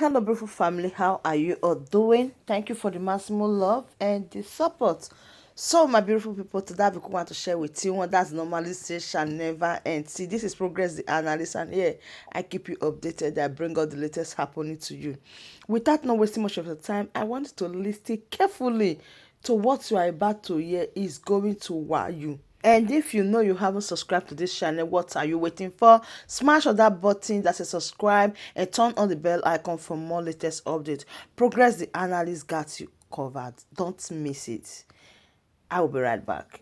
Hello, beautiful family. How are you all doing? Thank you for the maximum love and the support. So, my beautiful people, today I want to share with you one that's normally say shall never end. See, this is Progress the Analyst, and here I keep you updated. I bring all the latest happening to you. Without not wasting much of your time, I want you to listen carefully to what you are about to hear is going to wow you. And if you know you haven't subscribed to this channel, what are you waiting for? Smash on that button that says subscribe and turn on the bell icon for more latest updates. Progress the Analyst got you covered. Don't miss it. I will be right back.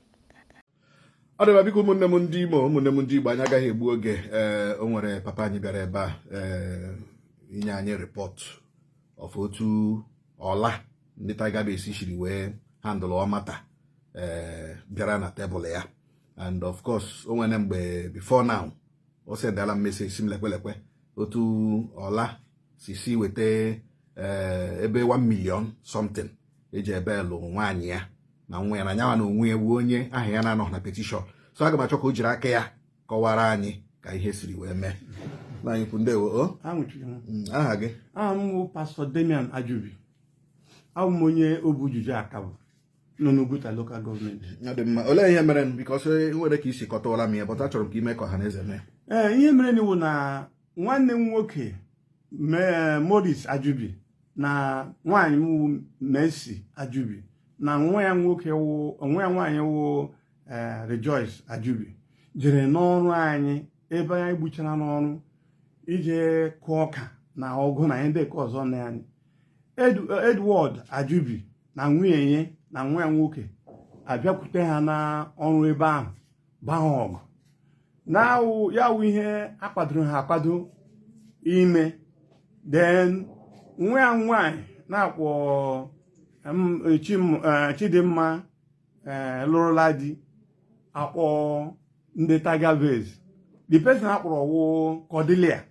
Ọ dịba, biko, ụmụnne m ndị Imo, ụmụnne m ndị Igbo, anyị agaghị egbu oge. Ee, o nwere papa anyị bịara ebe a, ee, inye anyị report of otu ọla ndị Tiger Base siri wee handle ọmata ee bịara na tebụl ya. And of course, o nwere mgbe before now o sendala m message si m lekwe otu ọla si weta, ee, ebe 1 million something eji ebe lụ nwaanyị ya na nwa ya na nyawa na onwe ya wuo onye aha ya na-anọ na petition. So aga m achọ ka o jiri aka ya kọwara anyị ka ihe siri wee mee na anyị kwu. Ndewo o. Anwụchiri m. Aha gị? Aha m bụ Pastọ Damian Ajubi. Abụ m onye Obujuju Akabụ nọ n'Oguta Local Government. Ọ dị mma. Olee ihe mere? Because nwere ka isi kọtawara m ya, but achọrọ m ka ime ka ọha na eze mee. Ee, ihe mere ni wụ na nwanne m nwoke Maurice Ajubi na nwaanyị m wụ Mercy Ajubi na nwa ya nwoke wụ, nwa ya nwaanyị wụ Rejoice Ajubi jere n'ọrụ anyị ebe anyị gbuchara n'ọrụ ije kụọ ọka na ọgụ na ihe ndị nke ọzọ na anyị. Edward Ajubi na nwunye ya na nwa ya nwoke abịakwute ha na ọrụ ebe ahụ, baa ha ọgụ na ya wụ ihe akwadoro ha akwado ime. Then nwa ya nwaanyị na-akpọ Chidimma, lụrụla di, akpọ ndị Tiger Base. The person akpọrọ wụ Cordelia,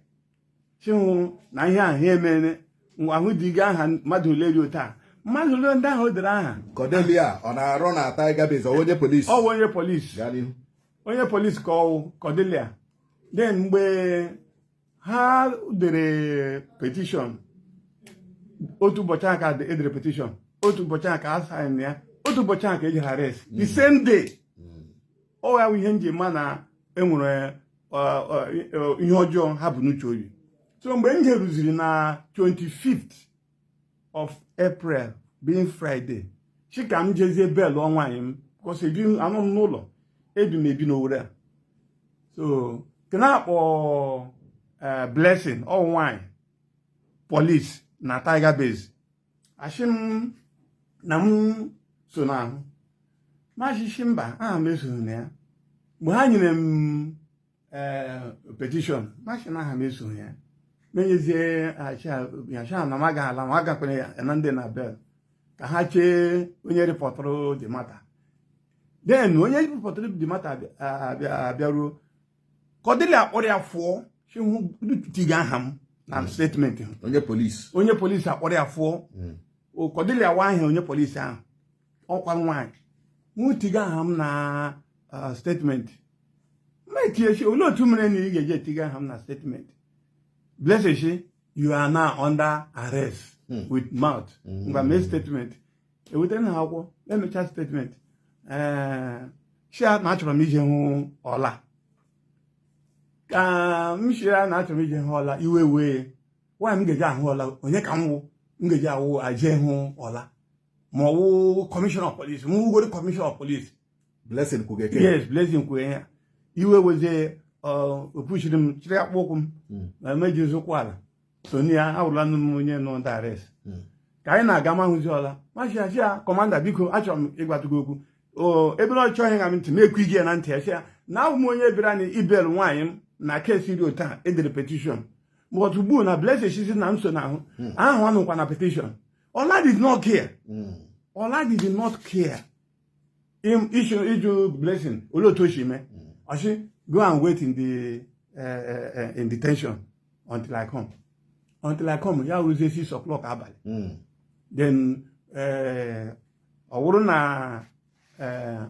chihụ na ihe ahụ ha emere ahụ dị aha mmadụ ole dị otu a, mmadụ ole ndị ahụ o dere aha. Cordelia, ọ na-arụ na Tiger Base? Ọ onye polisi? Ọ bụ onye polisi. Gaa n'ihu. Onye polisi ka ọwụ Cordelia. Then mgbe ha dere petition, otu ụbọchị aka edere petition, otu ụbọchị aka a sign ya, otu ụbọchị aka eji arrest the same day. Ọ ya bụ ihe nji ma na enwere ihe ọjọọ ha bụ n'uche oyi. So mgbe m jeruziri na 25th of April, being Friday, chi ka m jezie bail nwaanyị m, because ebi anọ m n'ụlọ, ebi m ebi n'Owerri a. So ke na-akpọ Blessing, ọ nwaanyị police na Tiger Base, asị m na m so n'ahụ machichi mba aha m esoghị na ya. Mgbe ha nyere m petition, machi na aha m esoghị ya, menyezie acha na m agaghị ala, ma agakwara ya na ndị na bail ka ha chee onye reportụrụ the matter. Then onye reportụrụ the matter abịaruo, Cordelia akpọrọ ya fụọ, chihụ tiga aha m na statement. Onye polisi? Onye polisi akpọrọ ya fụọ. Cordelia wa ahịa onye polisi ahụ, ọkwa nwaanyị mụ tiga aha m na statement. Ma etinyechi, olee otu mere na ị ga-eji etiga aha m na statement? Blessing shi, "You are now under arrest with mouth." Ngwa, mee statement. Ewetara na akwụkwọ, emechaa statement, ee, shi na achọrọ m ije hụ ọla. Ka m shi ya na achọrọ m ije hụ ọla, iwe wee nwaanyị, m ga-eji ahụ ọla? Onye ka m wụ m ga-eji awụ aje hụ ọla? Ma ọ wụ commissioner of police, m wugoro commissioner of police. Blessing kwugeke? Yes, Blessing kwuo ya. Iwe wezie, opuchiri m, chịrị akpụ ụkwụ m ma mejizi ụkwụ ala so ya awụrụla m onye nọ under arrest. Ka anyị na-aga mahụzi ọla, machi ya, "Commander, biko, achọrọ m ịgwatụ gị okwu." O ebe na ọ chọghị ịṅa m ntị, m ekwu ige ya na ntị ya, sị ya na abụ m onye bịara na ibail nwaanyị m na case dị otu a edere petition, but ugbu na Blessing shizi na m so n'ahụ ahụ ọ nụkwa na petition. Ọla did not care. Ọla did not care. Ịjụ Blessing olee otu o si mee, ọsị, "Go and wait in detention until I come." Until I come, ya ruzie 6 o'clock abalị. Then ọ bụrụ na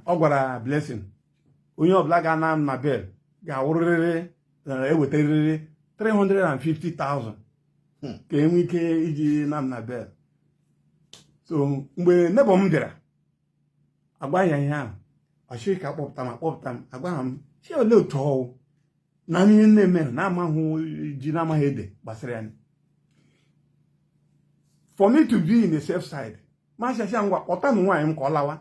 ọ gwara Blessing, onye ọbụla ga-ana m na bail ga-awụrịrị, ewetarịrị 350,000. Ka enwe ike iji na m na bail. So mgbe neighbour m bịara agwa ya ihe ahụ, ọchị ka kpọpụta m, akpọpụta m, agwa ha m chi ole otu ọwụ na ihe na-eme na-amahụ ji na-amaghị ede gbasara ya. For me to be in the safe side, ma achịcha ngwa kpọtanụ nwaanyị m ka ọ lawa.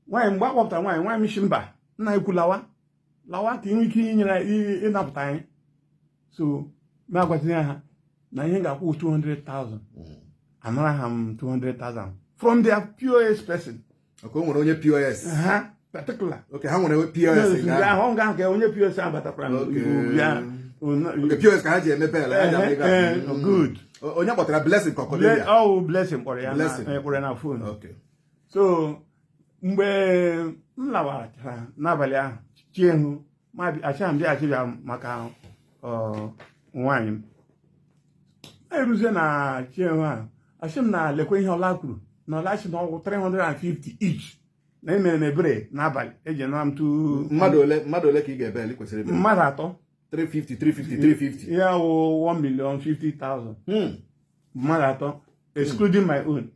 Nwaanyị, mgbe a kpọpụtara nwaanyị, nwaanyị m shi mba, nna ekwu lawa, lawa ka ị nwee ike inyere ịnapụta anyị. So ma agwazinye ha na ihe ga-akwụ 200,000. Anara ha m 200,000 from their POS person. Okay, o nwere onye POS? Ha particular. Okay, ha nwere POS nga nga ahụ. Ahụ nga ahụ ka onye POS ahụ batakwara. Bịa. Okay, POS ka ha ji eme bail, ha ji ama ego ahụ. Good. Onye kpọtara, Blessing ka Cordelia? Ọ Blessing kpọrọ ya. Blessing. Kpọrọ ya na phone. So mgbe m lawachara n'abalị ahụ, chiehu ma achọghị m bịaghachi bịa maka nwaanyị m eruzie na chiehu ahụ, asị m na lekwe ihe ọla kwuru na ọla sị na ọgwụ 350 each na emere m ebere n'abalị eji nara m tu. Mmadụ ole ka ị ga-ebail, ị kwesịrị ibail? Mmadụ atọ. 350, 350, 350. Ya wụ 1 million 50,000. Mmadụ atọ, excluding my own.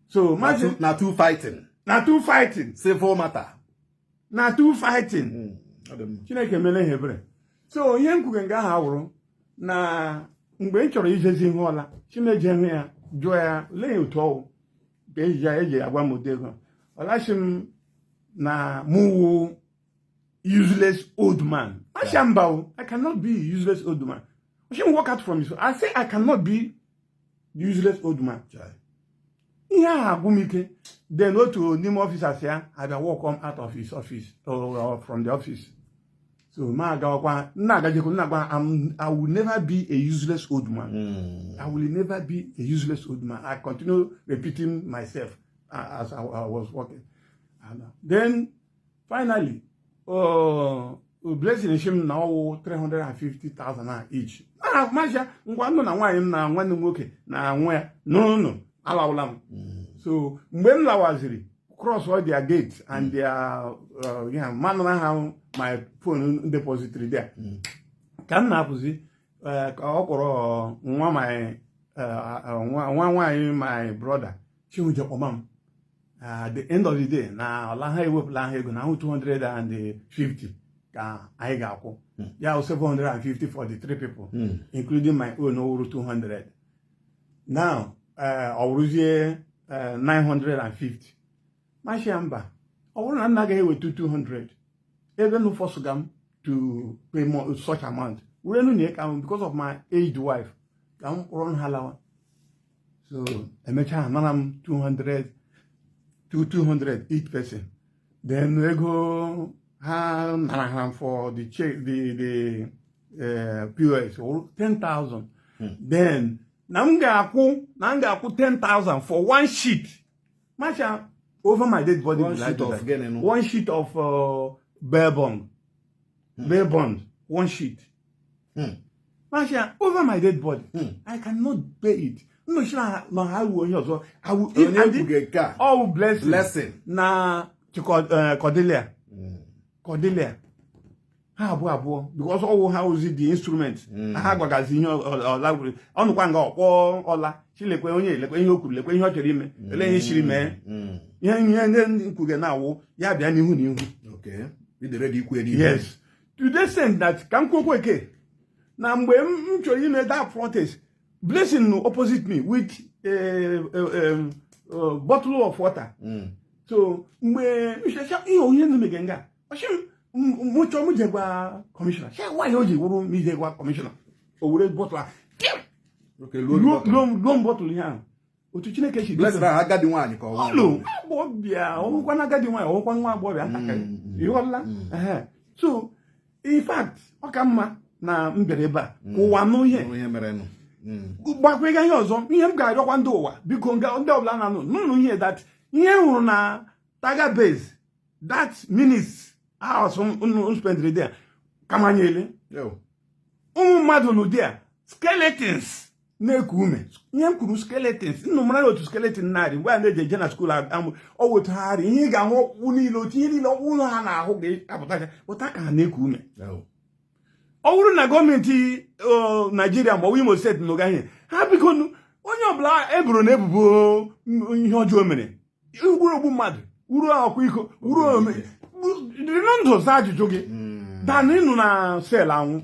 So Na maazị na two fighting. Na two fighting. Civil matter. Na two fighting. Ọ dị mma. Chineke mere ha ebere. So ihe m kwuge nga ahụ awụrụ na mgbe m chọrọ ijezi ihe ọla chimeje hụ ya, jụọ ya olee ya otu ọwụ ka eji ya eji agwa m ụdị ego ọlachi m na mụ wụ useless old man. Asha mba o, I cannot be a useless old man. Ọsị m work out from his. I say I cannot be the useless old man. Chai. Ihe ahụ agwụ m ike. Then otu n'ime officers ya abịa walk come out of his office or from the office. So ma agawakwa nna agajekwu nna agwa I will never be a useless old man. I will never be a useless old man. I continue repeating myself as I was working. And then finally, Blessing shim na ọwụ 350,000 na each. Ah, masha ngwa nọ na nwaanyị m na nwanne m nwoke na nwa ya n'ụlọ alawụla m. So mgbe m lawaziri, cross all their gates and their yeah, manụ ha my phone depository there. Ka m na-apụzi, ka ọ kpọrọ nwa my nwa nwaanyị, my brother Chinwuje, kpọma m at the end of the day na ọla ha ewepụla ha ego na ahụ 250 ka anyị ga-akwụ ya wụ 750 for the three people, including my own wụrụ 200. Now ọ wụrụzie 950. Mashia mba, ọ bụrụ na nna agaghị eweta 200 ebe nu force m to pay more such amount were nu na ka m because of my aged wife ka m kpọrọ ha lawa. So emechaa anara m 200 to 200 each person. Then ego ha nara ha for the check, the POS wụrụ 10,000. Then na m ga-akwụ 10,000 for one sheet. Masha, over my dead body. One Will I sheet do of that? gịnị nụ? One sheet of bail bond, bail bond, one sheet. Masha, over my dead body. I cannot pay it. Nnochi na ha wuo onye ọzọ. I will if Onye kwuge nke a? All Blessing. Blessing. Na Cordelia. Cordelia ha abụọ abụọ, because ọwụ ha ozi the instrument ha gwagazi ihe ọla gwuru ọnụkwa nga ọkpọ ọla chilekwe onye lekwe ihe o kwuru, lekwe ihe ọ chọrọ ime, ele ihe siri mee. Ihe ndị nkwuge na-awụ ya bịa n'ihu na ihu. Okay. Ị ready ikwu ya n'ihu? Yes, to the extent that ka m kwuokwu eke na mgbe m chọrọ ime that protest, Blessing no opposite me with a bottle of water. So mgbe nchecha ihe onye na-emege nga ọchị m mụ chọọ m je gwa kọmishọna sị nwaanyị o ji wụrụ m ije gwa kọmishọna, o were bottle a Okay, luo luo bottle. Luo m bottle ihe ahụ otu Chineke si Blessing ahụ agadi nwaanyị ka ọ nwaanyị? Ọlụ agbọghọbịa, ọwụkwa na agadi nwaanyị, ọwụkwa nwa agbọghọbịa ntakịrị. Ịghọtala? Ehe. So in fact, ọ ka mma na m bịara ebe a ka ụwa nụ ihe. Nụrụ ihe merenụ. Gbakwega ihe ọzọ, ihe m ga-arịọkwa ndị ụwa, biko, nga ndị ọbụla na-anụ nụnụ ihe that ihe m hụrụ na Tiger Base, that minutes hours m spendiri there kamanyele. Yo. Ụmụ mmadụ n'ụdị a, skeletons na-eku ume. Ihe m kwuru, skeletons nnụ mara na otu skeleton narị mgbe a na-eji eje na school amụ ọ otu ha rị ihe ị ga-ahụ ọkpụkpụ niile, otu ihe niile ọkpụkpụ ha na-ahụ ga-apụtacha pụta ka ha na-eku ume. Yo. Ọ bụrụ na gọọmenti Naijiria ma ọ bụ Imo Steeti n'oge ihe ha, biko nu, onye ọbụla eboro na ebubo ihe ọjọọ mere, ugburu ogbu mmadụ, uru ọkwa iko, uru ome, dịrị na ndụ zaa ajụjụ gị dan ịnụ na cell anwụ.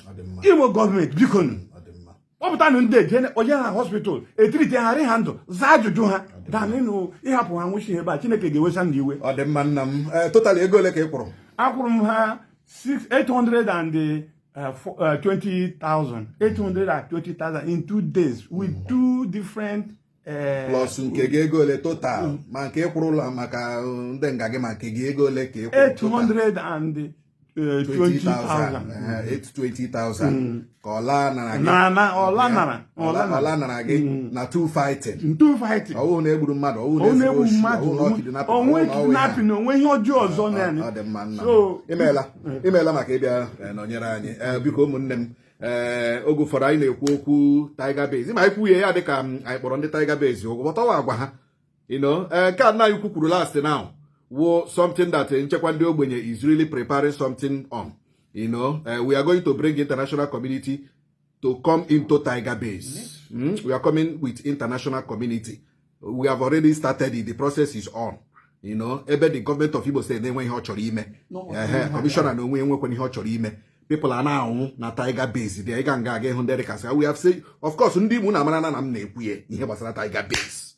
Ọ dị mma. Imo gọọmenti, biko nu, Ọ dị mma. kpọpụtanụ ndị eje onye ha hospital, etirite ha, rị ha ndụ, zaa ajụjụ ha, dan ịnụ ịhapụ ha nwụchi ebe a. Chineke ga-ewesa ndị iwe. Ọ dị mma, nna m. Total ego ole ka ị kwụrụ? Akwụrụ m ha 820,000, 820,000 in 2 days with two different Plus nke gị, ego ole total? Ma nke ị kwụrụla maka ndị nga gị, ma nke gị, ego ole ka ị kwụrụ total? 820,000. 820,000 ka ọla nara gị. Na ọla nara. Ọla ọla nara gị na two fighting. In two fighting. Ọwụ na egburu mmadụ, ọwụ ọ na na-egbu ezuru oshi, mmadụ, ọwụ na ọ kidnapping, onwe ọwụ na ọwụ ihe a. kidnapping, onwe ihe ọjọọ ọzọ naanị. Ọ dị mma, nna m. So Imeela, imeela maka ịbịa nọnyere anyị. Biko ụmụnne m, oge ụfọdụ anyị na-ekwu okwu Tiger Base, ma anyị kwuhie ya dịka anyị kpọrọ ndị Tiger Base ụgwọ, bọtawa agwa ha nke a nna anyị ukwu kwuru last now wo something that Nchekwa Ndị Ogbenye is really preparing something on. We are going to bring international community to come into Tiger Base. We are coming with international community. We have already started it. The process is on. Ebe the government of Imo State na-enwe ihe ọ chọrọ ime. Ehe, kọmishọna na onwe enwekwana ihe ọ chọrọ ime. People a na-anwụ na Tiger Base dị. Ịga nga aga ịhụ ndị dịkasị. We have said, of course, ndị Imo na-amara na m na-ekwu ya ihe gbasara Tiger Base.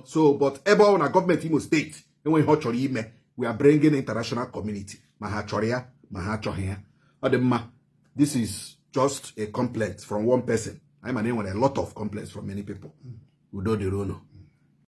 So, but ebe ọ bụ na gọọmenti Imo Steeti enwe ihe ọ chọrọ ime, we are bringing international community, ma ha chọrọ ya, ma ha achọghị ya. Ọ dị mma. This is just a complaint from one person. Anyị ma na enwere a lot of complaints from many people. Udo dịrị unu.